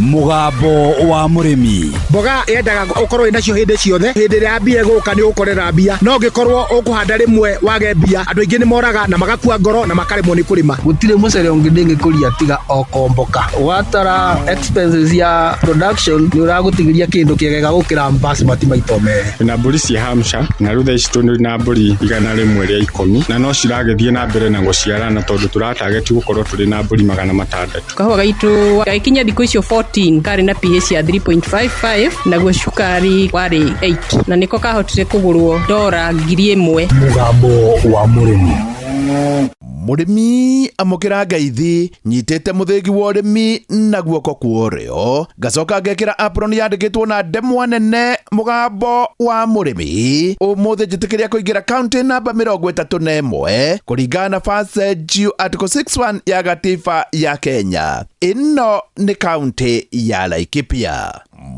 Mũgambo wa Mũrĩmi. Mboga yendaga ũkorwo wĩnacio hĩndĩ ciothe. Hĩndĩ ĩrĩa mbia ĩgũka nĩ ũgũkorera mbia, no ũngĩkorwo ũkũhanda rĩmwe wage mbia, andũ aingĩ nĩ moraga na magakua ngoro na makaremwo nĩ kũrĩma. Gũtirĩ mũcere ũngĩ ndĩngĩkũria tiga o komboka. Watara expenses ya production nĩ ũragũtigĩria kĩndũ kĩega gũkĩra basmati maita merĩ. Na mbũri cia Hampshire, na rĩu thaa ici tũrĩ na mbũri 110, na no ciragĩthiĩ na mbere na gũciarana tondũ tũratageti gũkorwo tũrĩ na mbũri 600. Kahũa gaitũ gagĩkinya thikũ icio 14 karĩ na pH ya 3.55, naguo cukari warĩ 8, na nĩko kahotire kũgũrwo dora 1000. Mũgambo wa Mũrĩmi. Mũrĩmi amũkĩra ngeithi, nyitĩte mũthĩgi wa ũrĩmi na guoko kwa ũrĩo, ngacoka ngekĩra apron yandĩkĩtwo na ndemwa nene Mũgambo wa Mũrĩmi. Ũmũthĩ njĩtĩkĩria kũingĩra kaunti namba 31 kũringana na First Article 61 ya gatiba ya Kenya. Ĩno nĩ kaunti ya Laikipia.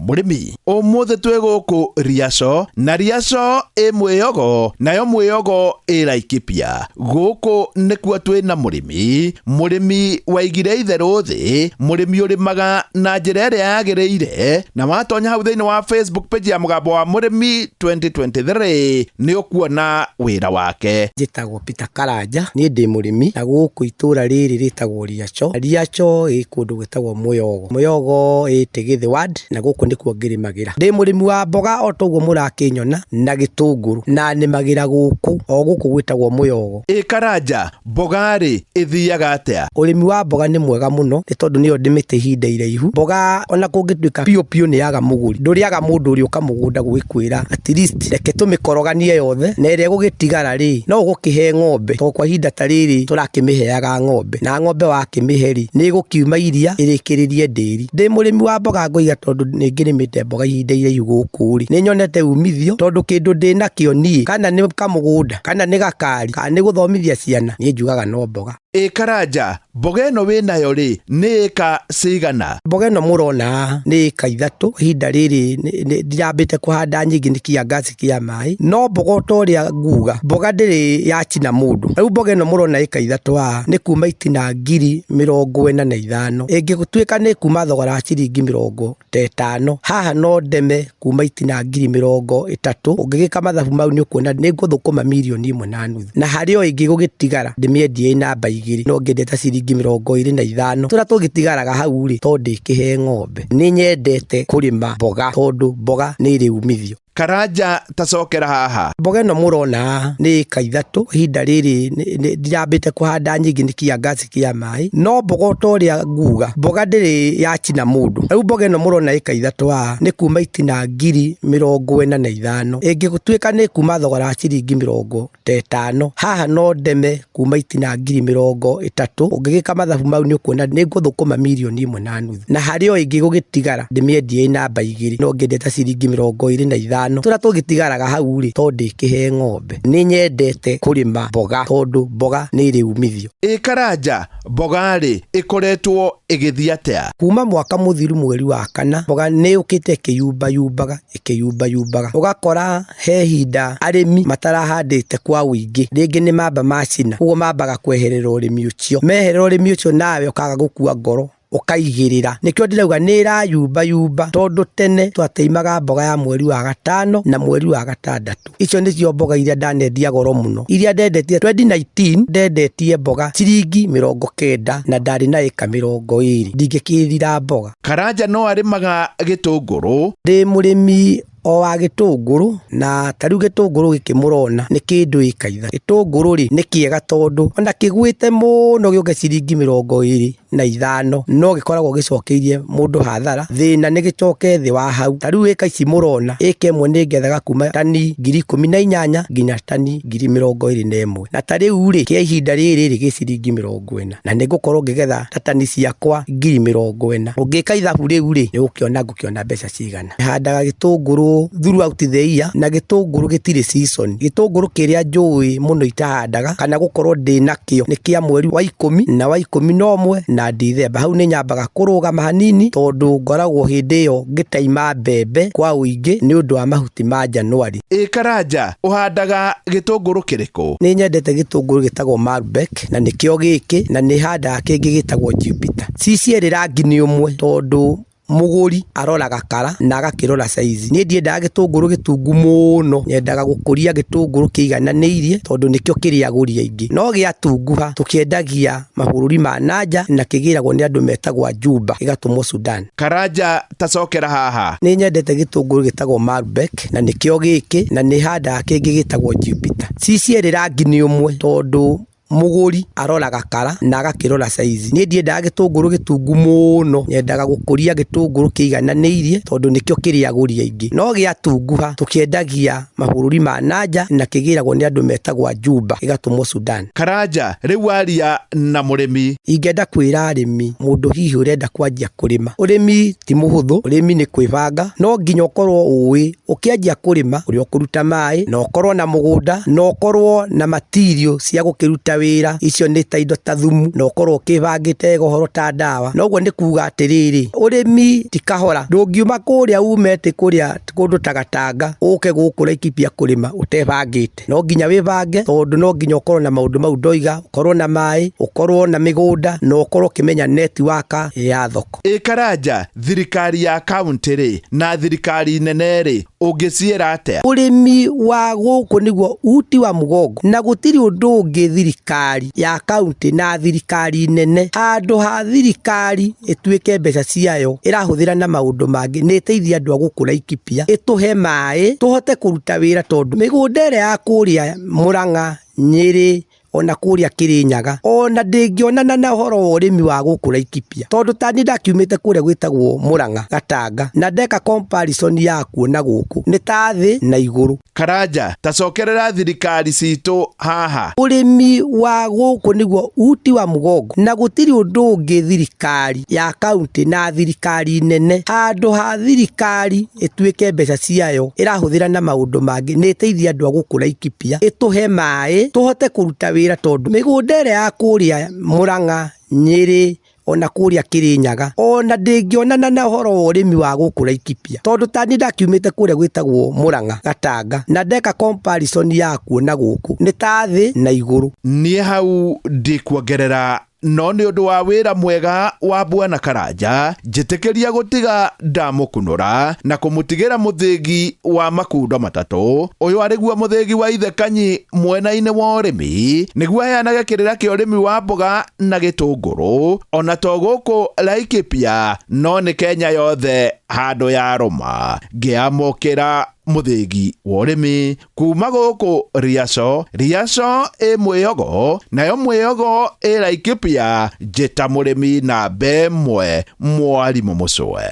Mũrĩmi, ũmũthĩ twĩ gũkũ Riaco, na Riaco ĩ Mwĩyogo, nayo Mwĩyogo ĩ Laikipia. Gũkũ nĩkuo twĩ na mũrĩmi, mũrĩmi waigire itherũ thĩ, mũrĩmi ũrĩmaga na njĩra ĩrĩa yagĩrĩire, na watonya hau thĩinĩ wa Facebook page ya Mũgambo wa Mũrĩmi 2023 nĩ ũkuona wĩra wake. Njĩtagwo Peter Karanja, niĩ ndĩ mũrĩmi, na gũkũ itũra rĩrĩ rĩtagwo Riaco. Riaco ĩ kũndũ gwĩtagwo Mwĩyogo. Mwĩyogo ĩ Tigĩthĩ ward, na gũkũ nĩkuo ngĩrĩmagĩra. Ndĩ mũrĩmi wa mboga o toguo mũrakĩnyona, na gĩtũngũrũ, na nĩmagĩra gũkũ, o gũkũ gwĩtagwo Mwĩyogo. Ĩ Karanja, mboga rĩ ĩthiaga atĩa? Ũrĩmi wa mboga nĩ mwega mũno, nĩ tondũ nĩyo ndĩmĩte ihinda iraihu. Mboga ona kũngĩtuĩka piũ piũ nĩ yaga mũgũri, ndũrĩaga mũndũ ũrĩa ũka mũgũnda gũgĩkwĩra at least reke tũmĩkoroganie yothe, na ĩrĩa ĩgũgĩtigara rĩ no ũgũkĩhe ng'ombe, tondũ kwa ihinda ta rĩrĩ tũrakĩmĩheaga ng'ombe, na ng'ombe wakĩmĩhe rĩ nĩ ĩgũkiuma iria ĩrĩkĩrĩrie ndĩri. Ndĩ mũrĩmi wa mboga ngoiga tondũ nĩ ngĩrĩmĩte mboga ihinda iraihu gũkũ rĩ, nĩ nyonete umithio, tondũ kĩndũ ndĩnakĩo niĩ, kana nĩ kamũgũnda, kana nĩ gakari, kana nĩ gũthomithia ciana, niĩ njugaga no mboga. Ĩ Karanja, mboga ĩno wĩnayo rĩ nĩ ĩka cigana? Mboga ĩno mũrona nĩ ĩka 3. Ihinda rĩrĩ ndirambĩte kũhanda nyingĩ nĩ kĩangaci kĩa maĩ, no mboga ta ũrĩa nguga, mboga ndĩrĩ yacina mũndũ. Rĩu mboga ĩno mũrona ĩka 3 haha nĩ kuma itina 45,000, ĩngĩtuĩka nĩ kuma thogora wa ciringi 50, haha no ndeme kuma itina 30,000. Ũngĩgĩka mathabu mau nĩ ũkuona nĩ ngũthũkũma 1.5 million, na harĩ o ĩngĩ gũgĩtigara ndĩmĩendie namba 2, no ngĩendie ta ciringi 25. Tũrĩa tũgĩtigaraga hau rĩ, to ndĩkĩhe ng'ombe. Nĩ nyendete kũrĩma mboga tondũ mboga nĩ ĩrĩ umithio. Karanja, tacokera haha. Mboga ĩno mũrona nĩ ĩka 3. Ihinda rĩrĩ ndirambĩte kũhanda nyingĩ nĩ kĩangaci kĩa maĩ, no mboga ta ũrĩa nguga, mboga ndĩrĩ yacina mũndũ. Rĩu mboga ĩno mũrona ĩka 3 haha nĩ kuma itina 45,000, ĩngĩtuĩka nĩ kuma thogora wa ciringi 50, haha no ndeme kuma itina 30,000. Ũngĩgĩka mathabu mau nĩ ũkuona nĩ ngũthũkũma 1.5 million, na harĩ o ĩngĩ gũgĩtigara ndĩmĩendie namba 2, no ngĩendie ta ciringi 25. Tũrĩa tũgĩtigaraga hau rĩ, to ndĩkĩhe ng'ombe. Nĩ nyendete kũrĩma mboga tondũ mboga nĩ ĩrĩ umithio. Ĩ Karanja, mboga rĩ ĩkoretwo ĩgĩthiĩ atĩa? Kuma mwaka mũthiru mweri wa 4, mboga nĩ yũkĩte ĩkĩyumbayumbaga, ĩkĩyumbayumbaga. Ũgakora he ihinda arĩmi matarahandĩte kwa ũingĩ, rĩngĩ nĩ mamba macina, ũguo mambaga kweherera ũrĩmi ũcio. Meherera ũrĩmi ũcio nawe ũkaga gũkua ngoro, ũkaigĩrĩra. Nĩkĩo ndĩrauga nĩ ĩrayumbayumba, tondũ tene twateimaga mboga ya mweri wa 5 na mweri wa 6. Icio nĩcio mboga iria ndanendia goro mũno, iria ndendetie 2019 ndendetie mboga ciringi 90 na ndarĩ na ĩka 20. Ndingĩkĩrira mboga. Karanja no arĩmaga gĩtũngũrũ. Ndĩ mũrĩmi o wa gĩtũngũrũ, na ta rĩu gĩtũngũrũ gĩkĩ mũrona nĩ kĩndũ ĩka 3. Gĩtũngũrũ rĩ nĩ kĩega tondũ ona kĩgwĩte mũno gĩũke ciringi 25, no gĩkoragwo gĩcokeirie mũndũ hathara. Thĩna nĩ gĩcoke thĩ wa hau. Ta rĩu ĩka ici mũrona, ĩka ĩmwe nĩ ngethaga kuma tani 18,000 nginya tani 21,000, na ta rĩu rĩ kĩa ihinda rĩrĩ rĩ gĩ ciringi 40, na nĩ ngũkorwo ngĩgetha ta tani ciakwa 40,000. Ũngĩka ithabu rĩu rĩ, nĩ ũgũkĩona ngũkĩona mbeca cigana. Handaga gĩtũngũrũ throughout the year, na gĩtũngũrũ gĩtirĩ season. Gĩtũngũrũ kĩrĩa njũĩ mũno itahandaga kana gũkorwo ndĩ nakĩo nĩ kĩa mweri wa 10 na wa 11 na Dithemba. Hau nĩ nyambaga kũrũgama hanini tondũ ngoragwo hĩndĩ ĩyo ngĩtaima mbembe kwa ũingĩ nĩ ũndũ wa mahuti ma Januari. Ĩ Karanja, ũhandaga gĩtũngũrũ kĩrĩkũ? Nĩ nyendete gĩtũngũrũ gĩtagwo Malbec, na nĩkĩo gĩkĩ, na nĩ handaga kĩngĩ gĩtagwo Jupiter. Ci cierĩ rangi nĩ ũmwe tondũ Mũgũri aroraga kara na agakĩrora saizi. Niĩ ndiendaga gĩtũngũrũ gĩtungu mũno, nyendaga gũkũria gĩtũngũrũ kĩigananĩirie tondũ nĩkĩo kĩrĩ agũri aingĩ. No gĩatunguha tũkĩendagia mabũrũri ma nanja na kĩgĩragwo nĩ andũ metagwo Juba gĩgatũmwo Sudan. Karanja tacokera haha. Nĩ nyendete gĩtũngũrũ gĩtagwo Malbec na nĩkĩo gĩkĩ, na nĩ handaga kĩngĩ gĩtagwo Jupiter. Ci cierĩ rangi nĩ ũmwe tondũ mũgũri aroraga kara na agakĩrora saizi. Niĩ ndiendaga gĩtũngũrũ gĩtungu mũno, nyendaga gũkũria gĩtũngũrũ kĩigananĩirie tondũ nĩkĩo kĩrĩ agũri aingĩ. No gĩatunguha tũkĩendagia mabũrũri ma nanja na kĩgĩragwo nĩ andũ metagwo Juba gĩgatũmwo Sudan. Karanja rĩu aria na mũrĩmi. Ingĩenda kwĩra arĩmi, mũndũ hihi ũrenda kwanjia kũrĩma, ũrĩmi ti mũhũthũ, ũrĩmi nĩ kwĩbanga, no nginya ũkorwo ũĩ ũkĩanjia kũrĩma ũrĩa ũkũruta maĩ, na ũkorwo na mũgũnda, na ũkorwo na material cia gũkĩruta wĩra, icio nĩ ta indo ta thumu, na ũkorwo ũkĩbangĩte ũhoro ta ndawa. Noguo nĩ kuga atĩrĩrĩ, ũrĩmi ti kahora, ndũngiuma kũrĩa umete kũrĩa kũndũ ta Gatanga ũke gũkũ Laikipia kũrĩma ũtebangĩte. No nginya wĩbange tondũ no nginya ũkorwo na maũndũ mau ndoiga, ũkorwo na maĩ, ũkorwo na mĩgũnda, na ũkorwo ũkĩmenya network ya thoko. Ĩ Karanja, thirikari ya kaunti rĩ na thirikari nene rĩ ũngĩciĩra atĩa? Ũrĩmi wa gũkũ nĩguo uti wa mũgongo, na gũtirĩ ũndũ ũngĩ thirikari ya kaunti na thirikari nene, handũ ha thirikari ĩtuĩke mbeca ciayo ĩrahũthĩra na maũndũ mangĩ, nĩ ĩteithie andũ a gũkũ Laikipia, ĩtũhe maĩ tũhote kũruta wĩra, tondũ mĩgũnda ĩrĩa ya kũrĩa Murang'a, Nyĩrĩ, ona kũrĩa Kĩrĩnyaga, ona ndĩngĩonana na ũhoro wa ũrĩmi wa gũkũ Laikipia, tondũ ta niĩ ndakiumĩte kũrĩa gwĩtagwo Murang'a Gatanga, na ndeka comparison yakuo na gũkũ nĩ ta thĩ na igũrũ. Karanja tacokerera thirikari citũ haha. Ũrĩmi wa gũkũ nĩguo uti wa mũgongo, na gũtirĩ ũndũ ũngĩ thirikari ya kaunti na thirikari nene, handũ ha thirikari ĩtuĩke mbeca ciayo ĩrahũthĩra na maũndũ mangĩ, nĩ ĩteithie andũ a gũkũ Laikipia, ĩtũhe maĩ tũhote kũruta wĩra, tondũ mĩgũnda ĩrĩa ya kũrĩa Murang'a, Nyĩrĩ, ona kũrĩa Kĩrĩnyaga, ona ndĩngĩonana na ũhoro wa ũrĩmi wa gũkũ Laikipia, tondũ ta niĩ ndakiumĩte kũrĩa gwĩtagwo Murang'a Gatanga, na ndeka comparison yakuo na gũkũ nĩ ta thĩ na igũrũ. Niĩ hau ndikuongerera, no nĩ ũndũ wa wĩra mwega wa Bwana Karanja njĩtĩkĩria gũtiga ndamũkunũra na kũmũtigĩra mũthĩgi wa makundo matatũ. Ũyũ arĩguo mũthĩgi wa ithe Kanyi mwena-inĩ wa ũrĩmi, nĩguo aheanage kĩrĩra kĩa ũrĩmi wa mboga na gĩtũngũrũ, ona to gũkũ Laikipia no nĩ Kenya yothe handũ ya rũma. Ngĩamũkĩra mũthĩgi wa ũrĩmi kuma gũkũ Riaco, Riaco ĩ mwĩyogo, nayo mwĩyogo ĩ Laikipia, njĩta mũrĩmi namba ĩmwe mwarimũ Mũcwe.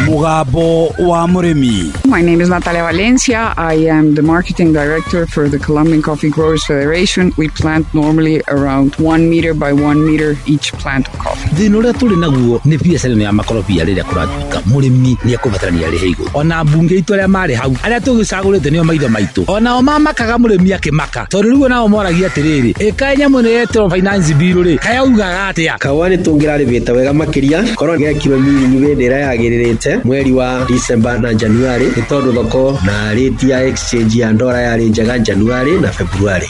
Mugambo wa Mũrĩmi. My name is Natalia Valencia. I am the marketing director for the Colombian Coffee Growers Federation. We plant normally around 1 meter by 1 meter each plant of coffee. Thĩna ũrĩa tũrĩ naguo nĩ biacara ĩno ya makorobia rĩrĩa kũratuĩka mũrĩmi nĩ ekũbatarania arĩhe igũrũ. Ona mbunge itũ arĩa marĩ hau arĩa tũgĩcagũrĩte nĩo maitho maitũ, onao mamakaga mũrĩmi akĩmaka, tondũ rĩu onao moragia atĩrĩrĩ, ĩkaĩ nyamũ ĩno yetĩrwo finance bill rĩ, kaĩ augaga atĩa? Kaũa nĩ tũngĩrarĩmĩte wega makĩria korwo gekirwo mirinyu hĩndĩ ĩrĩa yagĩrĩrĩte mweri wa December na January, nĩ tondũ thoko na rate ya exchange ya ndora yarĩ njega January na February.